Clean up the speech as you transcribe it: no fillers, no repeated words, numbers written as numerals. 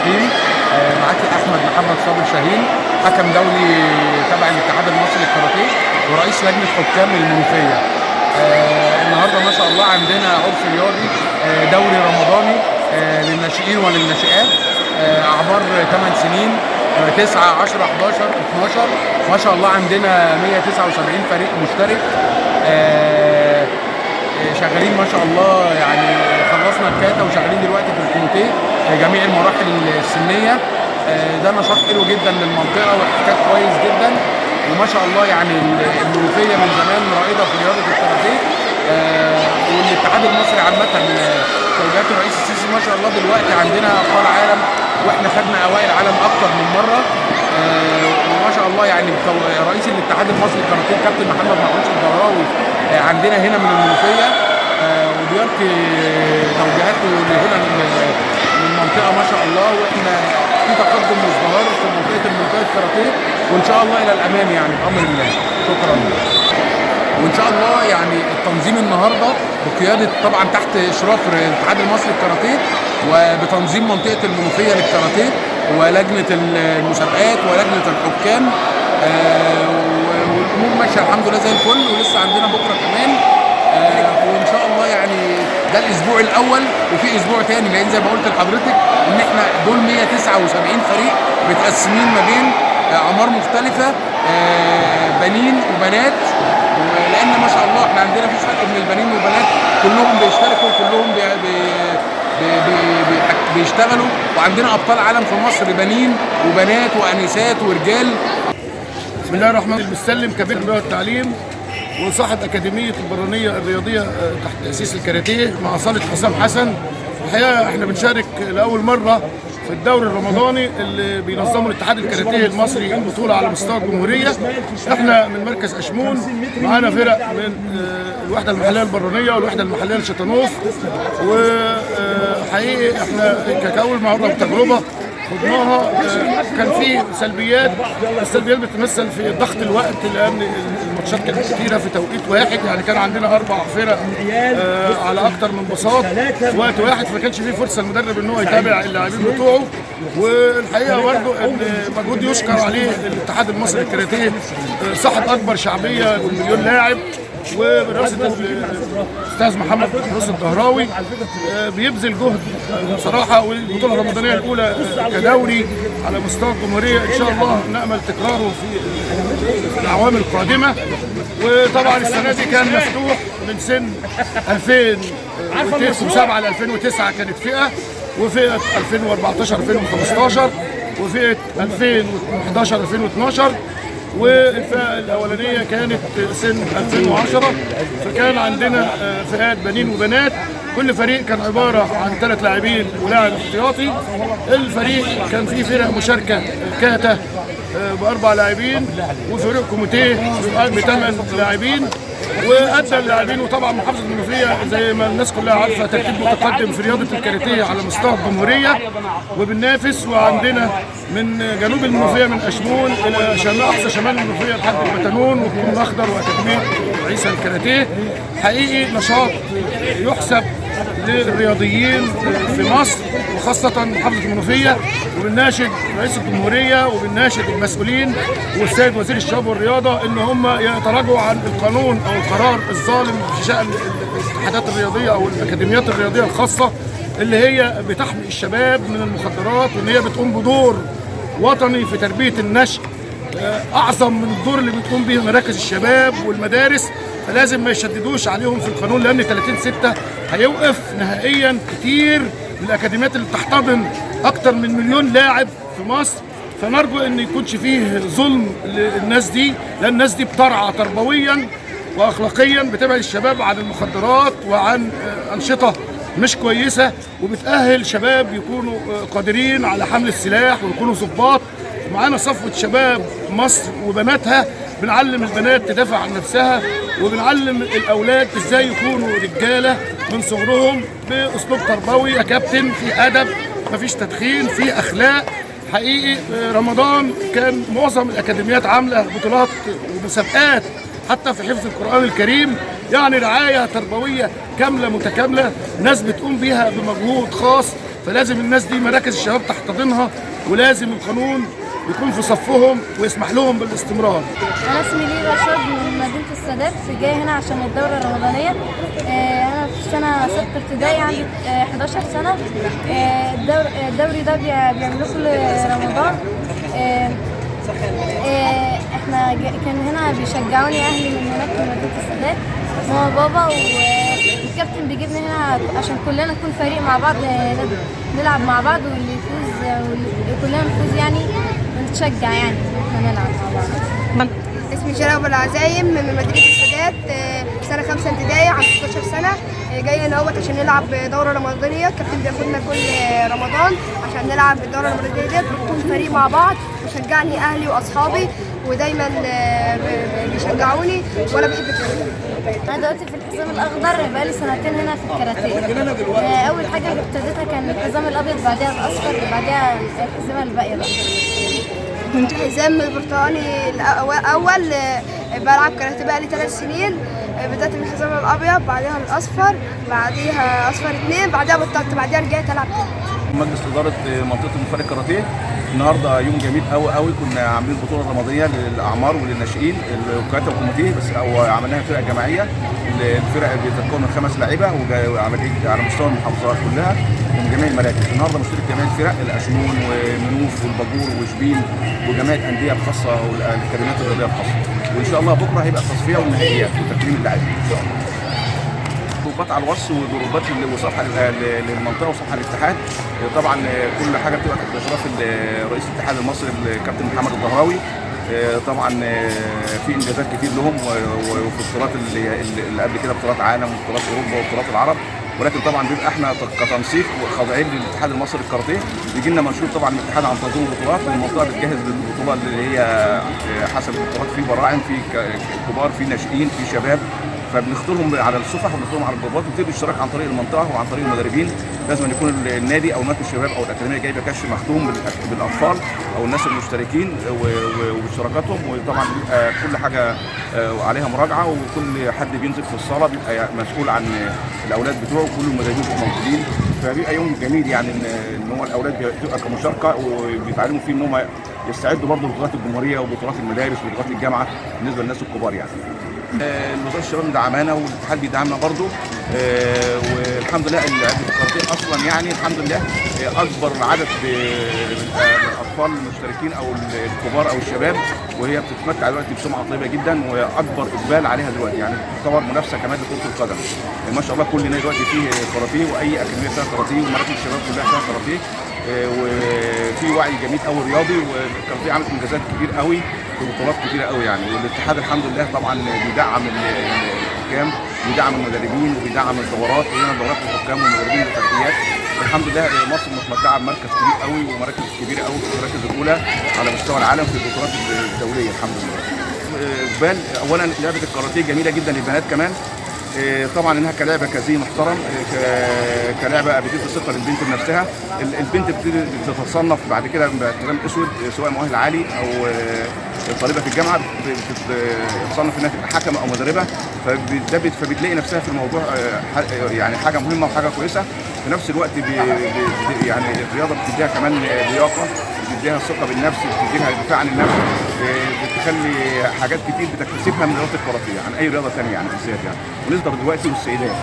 الرحيم. معاكي احمد محمد صابر شاهين، حكم دولي تبع الاتحاد المصري للكاراتيه ورئيس لجنة حكام المنوفية. النهارده ما شاء الله عندنا عرس رياضي، دوري رمضاني للناشئين وللناشئات، اعمار 8 سنين، 9 10 11 12. ما شاء الله عندنا 179 فريق مشترك، شغالين ما شاء الله. يعني خلصنا الكاتا وشغالين دلوقتي في الكوميتيه، جميع المراحل السنيه. ده نشاط حلو جدا للمنطقة واحتكاك كويس جدا، وما شاء الله يعني المنوفية من زمان رائدة في رياضة الكاراتيه، والاتحاد المصري عامه، توجيهات الرئيس السيسي ما شاء الله دلوقتي عندنا ابطال عالم، واحنا خدنا اوائل عالم اكتر من مره. وما شاء الله يعني رئيس الاتحاد المصري للكاراتيه كابتن محمد محروس الدراوي عندنا هنا من المنوفيه، وبيلقي توجيهاته لهنا للمنطقة ما شاء الله، واحنا في تقدم وازدهار في منطقة المنوفية الكاراتيه، وان شاء الله الى الامام يعني بامر الله. شكرا. وان شاء الله يعني التنظيم النهارده بقيادة طبعا تحت اشراف الاتحاد المصري للكاراتيه وبتنظيم منطقة المنوفية للكاراتيه ولجنه المسابقات ولجنه الحكام، والامور ماشية الحمد لله زي الفل، ولسه عندنا بكره كمان، وان شاء الله يعني ده الاسبوع الاول وفي اسبوع تاني، لان زي ما قلت لحضرتك ان احنا دول 179 فريق متقسمين ما بين اعمار مختلفه، بنين وبنات، ولان ما شاء الله احنا عندنا مفيش فرق بين البنين والبنات، كلهم بيشتركوا وكلهم بي بي بي بي بيشتغلوا، وعندنا ابطال عالم في مصر بنين وبنات وانسات ورجال. بسم الله الرحمن الرحيم. بسلم كبير التربية والتعليم وصاحب اكاديمية البرانيه الرياضية تحت تاسيس الكاراتيه مع صاله حسام حسن. الحقيقة احنا بنشارك لاول مرة في الدوري الرمضاني اللي بينظمه الاتحاد الكاراتيه المصري، بطوله على مستوى الجمهوريه. احنا من مركز اشمون، معانا فرق من الوحدة المحلية البرانيه والوحدة المحلية لشطانوف، وحقيقي احنا كاول مرة تجربه خضناها، كان في سلبيات. السلبيات بتتمثل في ضغط الوقت، لان الماتشات كانت كتيرة في توقيت واحد، يعني كان عندنا 4 فرق على اكتر من بساط في وقت واحد، فما كانش فيه فرصة المدرب ان هو يتابع اللاعبين بتوعه. والحقيقة برضه ان مجهود يشكر عليه الاتحاد المصري للكاراتيه، صاحب اكبر شعبية والمليون لاعب، وبرئاسه الاستاذ محمد محروس الدهراوي، بيبذل جهد بصراحه. والبطوله الرمضانية الاولى كدوري على مستوى الجمهوريه، ان شاء الله نامل تكراره في الاعوام القادمه. وطبعا السنة دي كان مفتوح من سن 2007 ل 2009 كانت فئه، وفئه 2014 2015، وفئه 2011 2012، والفئة الاولانية كانت سن 2010. فكان عندنا فئات بنين وبنات، كل فريق كان عبارة عن 3 لاعبين ولاعب احتياطي. الفريق كان فيه فرق مشاركة كاتا ب4 لاعبين، وفريق كوميتيه ب8 لاعبين، وادى اللاعبين. وطبعا محافظة المنوفية زي ما الناس كلها عارفه ترتيب متقدم في رياضة الكاراتيه على مستوى الجمهورية، وبننافس. وعندنا من جنوب المنوفية من اشمون الى شمال اقصى شمال المنوفية لحد البتانون والكون الاخضر واكاديميه عيسى الكاراتيه. حقيقي نشاط يحسب للرياضيين في مصر وخاصة محافظة المنوفية، وبنناشد رئيس الجمهورية وبنناشد المسؤولين والسيد وزير الشباب والرياضة إن هم يتراجعوا عن القانون أو القرار الظالم في شأن الاتحادات الرياضية أو الأكاديميات الرياضية الخاصة اللي هي بتحمي الشباب من المخدرات، وإن هي بتقوم بدور وطني في تربية النشء أعظم من الدور اللي بتقوم به مراكز الشباب والمدارس. فلازم ما يشددوش عليهم في القانون، لأن 30/6 هيوقف نهائيا كتير من الأكاديميات اللي بتحتضن أكتر من مليون لاعب في مصر. فنرجو إن يكونش فيه ظلم للناس دي، لأن الناس دي بترعى تربويا وأخلاقيا، بتبعد الشباب عن المخدرات وعن أنشطة مش كويسة، وبتأهل شباب يكونوا قادرين على حمل السلاح ويكونوا ضباط. معانا صفوة شباب مصر وبناتها، بنعلم البنات تدافع عن نفسها، وبنعلم الأولاد إزاي يكونوا رجالة من صغرهم بأسلوب تربوي يا كابتن، في أدب، مفيش تدخين، في أخلاق. حقيقي رمضان كان معظم الأكاديميات عاملة بطولات ومسابقات حتى في حفظ القرآن الكريم، يعني رعاية تربوية كاملة متكاملة، ناس بتقوم بيها بمجهود خاص. فلازم الناس دي مراكز الشباب تحتضنها، ولازم القانون يكون في صفهم ويسمح لهم بالاستمرار. أنا اسمي ليلى رشاد من مدينة السادات، جاية هنا عشان الدورة الرمضانية. أنا في سنة 6 ابتدائي، عندي 11 سنة. الدوري ده بيعملوه كل رمضان. احنا كان هنا بيشجعوني أهلي من هناك من مدينة السادات، ماما وبابا، والكابتن بيجيبني هنا عشان كلنا نكون فريق مع بعض، نلعب مع بعض، واللي يفوز كلنا نفوز يعني، ونتشجع يعني احنا نلعب مع بعض. اسمي شيرين ابو العزايم من مدينة السادات، سنة 5 ابتدائي، عندي 16 سنة. جاية هنا اهوت عشان نلعب دوره رمضانيه. الكابتن بياخدنا كل رمضان عشان نلعب الدورة الرمضانية ديت، بنكون فريق مع بعض، وشجعني اهلي واصحابي، ودايما بيشجعوني، وانا بحب الكاراتيه. انا دلوقتي في الحزام الاخضر، بقالي سنتين هنا في الكاراتيه. اول حاجة ابتديتها كان الحزام الابيض، بعدها الاصفر، بعدها الحزام الباقية بقى. الحزام البرتقاني الاول. بلعب كاراتيه بقالي 3 سنين. بدأت بالحزام الابيض، بعدها الاصفر، بعديها اصفر 2، بعدها بطلت، بعديها رجعت العب تاني. مجلس ادارة منطقة المفرق كاراتيه النهارده يوم جميل قوي قوي. كنا عاملين بطوله رمضانيه للاعمار وللناشئين الكاراتيه والكوميتيه بس، او عملناها فرقه جماعية. الفرق بتتكون من 5 لعيبة على مستوى المحافظات كلها ومن جميع المراكز. النهارده مشترك جميع الفرق، الاشمون ومنوف والباجور وشبين وجميع الاندية الخاصة والاكاديميات الرياضية الخاصة. وان شاء الله بكره هيبقى التصفية والنهائيات وتكريم اللاعبين ان شاء الله. جروبات على الواتس وجروبات وصفحه للمنطقة وصفحه الاتحاد. طبعا كل حاجة بتبقى تحت اشراف رئيس الاتحاد المصري الكابتن محمد الظهراوي. طبعا في انجازات كتير لهم وفي البطولات اللي قبل كده، بطولات عالم وبطولات اوروبا وبطولات العرب، ولكن طبعا بيبقى احنا كتنسيق خاضعين للاتحاد المصري للكاراتيه. بيجي لنا منشور طبعا من الاتحاد عن تنظيم البطولات، والمنطقة بتجهز للبطولة اللي هي حسب البطولات، في براعم، في كبار، في ناشئين، في شباب، فبنختارهم على الصفح وبنختارهم على الجروبات، وبتبقى الاشتراك عن طريق المنطقة وعن طريق المدربين. لازم يكون النادي او مركز الشباب او الاكاديمية جايبه كشف مختوم بالاطفال او الناس المشتركين وباشتراكاتهم، وطبعا بيبقى كل حاجة عليها مراجعه، وكل حد بينزل في الصاله بيبقى مسؤول عن الاولاد بتوعه، وكل المدربين بيبقوا موجودين. فبيبقى يوم جميل يعني ان هو الاولاد بتبقى كمشاركه، وبيتعلموا فيه ان هم يستعدوا برضه لبطولات الجمهورية وبطولات المدارس وبطولات الجامعة بالنسبة للناس الكبار يعني. وزارة الشباب مدعمانا والاتحاد بيدعمنا برضه، والحمد لله لعبه الكاراتيه اصلا يعني الحمد لله اكبر عدد الاطفال المشتركين او الكبار او الشباب، وهي بتتمتع دلوقتي بسمعه طيبة جدا واكبر اقبال عليها دلوقتي، يعني تعتبر منافسه كمان لكرة القدم. ما شاء الله كل نادي دلوقتي فيه كاراتيه، واي اكاديمية فيها كاراتيه، ومراكز الشباب كلها فيها كاراتيه، وفي وعي جميل قوي رياضي، والكاراتيه عملت انجازات كبير قوي في بطولات كتيرة قوي يعني. والاتحاد الحمد لله طبعا بيدعم الحكام، بيدعم المدربين، وبيدعم الدورات، ولنا دورات للحكام والمدربين والتربيات. الحمد لله مصر متمتعه بمركز كبير قوي ومراكز كبيرة قوي في المراكز الاولى على مستوى العالم في البطولات الدولية الحمد لله. اقبال اولا لعبه الكاراتيه جميلة جدا للبنات كمان، طبعا انها كلعبة كزي محترم، كلعبة بتدي ثقة للبنت بنفسها. البنت بتبتدي تتصنف بعد كده بحزام اسود، سواء مؤهل عالي او طالبه في الجامعة، بتتصنف انها تبقى حكمه او مدربه، فبتلاقي نفسها في الموضوع يعني حاجة مهمة وحاجه كويسة. في نفس الوقت يعني الرياضة بتديها كمان لياقه، بتديها الثقة بالنفس، بتديها دفاع عن النفس، بتخلي حاجات كتير بتكتسبها من رياضة الكاراتيه عن اي رياضة ثانية يعني بالذات يعني. ونقدر دلوقتي والسيدات.